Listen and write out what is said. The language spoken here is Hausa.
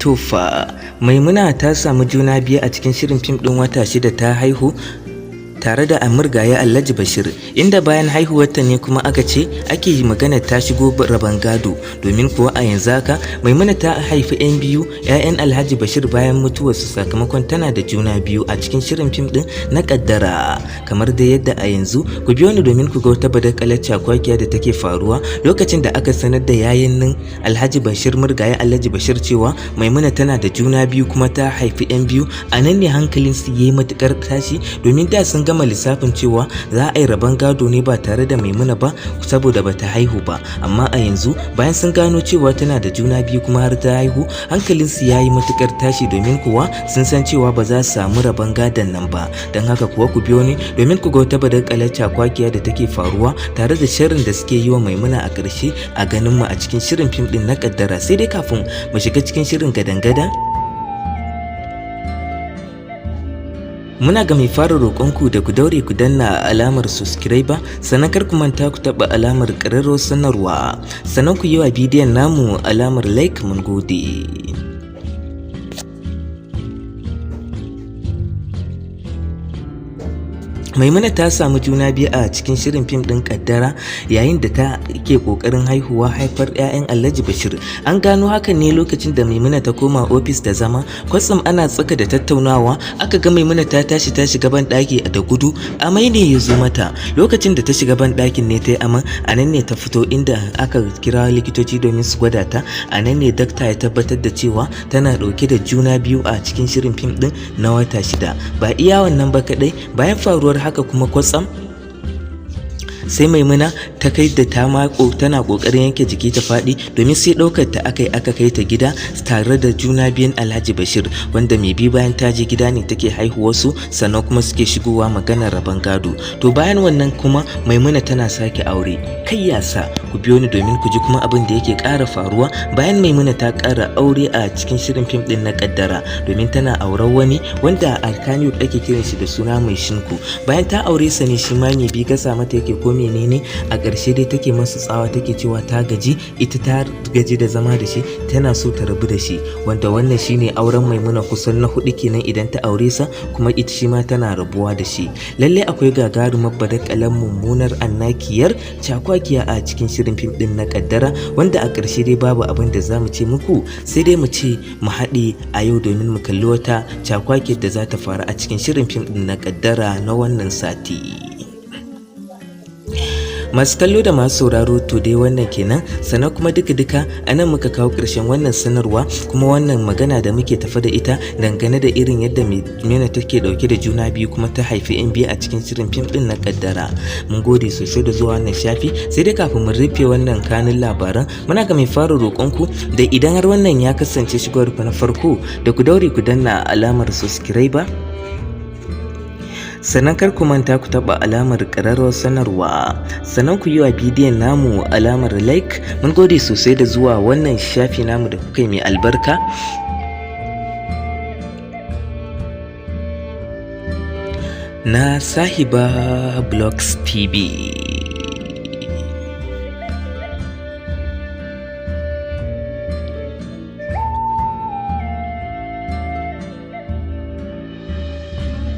Tofa, Maimuna ta samu juna biyu a cikin shirin fim ɗin wata 6 ta haihu tare da Marigayi Alhaji Bashir, inda bayan haihuwarta ne kuma aka ce ake magana ta shigo rabon gado, domin kuwa a yanzu haka Maimuna ta haifi 'yan biyu 'ya'yan Alhaji Bashir bayan mutuwarsu sakamakon tana da juna biyu a cikin shirin fim ɗin na Kaddara. Kamar da yadda a yanzu ku biyo ni domin ku ga wata badakalar cakwakiya da take faruwa lokacin da aka sanar da yayin Alhaji Bashir, Marigayi Alhaji Bashir, cewa Maimuna tana da juna biyu kuma ta haifi 'yan biyu. A nan ne hankalin su yayi matukar tashi, domin da sun gama lissafin cewa za a yi rabon gado ne ba tare da Maimuna ba saboda bata haihu ba. Amma a yanzu bayan sun gano cewa tana da juna biyu kuma har ta haihu, hankalin su yayi matukar tashi, domin kuwa sun san cewa ba za su samu rabon gadon nan ba. Don haka kuwa ku biyo ni domin ku ga wata badakalar cakwakiya da take faruwa tare da sharrin da suke yi wa Maimuna a ƙarshe a ganin mu a cikin shirin fim din na Kaddara. Sai dai kafin mu shiga cikin shirin gadan-gadan, muna ga mai fara roƙonku da ku daure ku danna alamar subscriber, sannan kar ku manta ku taɓa alamar ƙararrawar sanarwa, sannan ku yi wa bidiyon namu alamar like. Mun gode. Maimuna ta samu juna biyu a cikin shirin fim ɗin Kaddara yayin da ta ke ƙoƙarin haihuwa haifar 'ya'yan Alhaji Bashir. An gano hakan ne lokacin da Maimuna ta koma ofis da zama, kwatsam ana tsaka da tattaunawa aka ga Maimuna ta tashi ta shiga ban ɗaki da gudu, amai ne ya zo mata. Lokacin da ta shiga ban ɗakin ne ta yi aman, a nan ne ta fito inda aka kira likitoci domin su gwada ta. A nan ne dakta ya tabbatar da cewa tana ɗauke da juna biyu a cikin shirin fim ɗin na wata 6. Ba iya wannan ba kaɗai, bayan faruwar haka kuma kwatsam sai Maimuna ta kai da ta mako tana kokarin yanke jiki ta faɗi, domin sai ɗaukar ta aka aka kai ta gida tare da juna biyun Alhaji Bashir, wanda mai bi bayan ta je gida ne take haihuwar su, sannan kuma suke shigowa maganar rabon gado. To bayan wannan kuma Maimuna tana sake aure. Kai yasa ku biyo ni domin ku ji kuma abin da yake ƙara faruwa bayan Maimuna ta ƙara aure a cikin shirin fim ɗin na Kaddara, domin tana auren wani wanda a Kannywood ake kiran shi da suna Mai Shinku. Bayan ta aure sa ne shi ma mai bi gasa mata yake ko menene, a ƙarshe dai take masa tsawa take cewa ta gaji, ita ta gaji da zama da shi, tana so ta rabu da shi, wanda wannan shine auren Maimuna kusan na 4 kenan idan ta aure sa, kuma ita shi ma tana rabuwa da shi. Lalle akwai gagarumar badakalan mummunar annakiyar cakwakiya a cikin shirin fim din na Kaddara, wanda a ƙarshe dai babu abin da zamu ce muku sai dai mu ce mu haɗe a yau domin mu kalli wata cakwakiyar da za ta faru a cikin shirin fim din na Kaddara na wannan sati. Masu kallo da masu sauraro, to dai wannan kenan. Sannan kuma duka-duka a nan muka kawo ƙarshen wannan sanarwa, kuma wannan magana da muke tafa da ita dangane da irin yadda Maimuna take dauke da juna biyu kuma ta haifi 'yan biyu a cikin shirin fim din na Kaddara. Mun gode sosai da zuwa wannan shafi. Sai dai kafin mu rufe wannan kanun labaran, muna ga mai fara roƙonku da idan har wannan ya kasance shigowar ku na farko, da ku daure ku danna alamar subscriber, sannan kar ku manta ku taɓa alamar ƙararrawar sanarwa, sannan ku yi wa bidiyon namu alamar like. Mun gode sosai da zuwa wannan shafi namu da kuka yi mai albarka na Sahiba Blogs TV.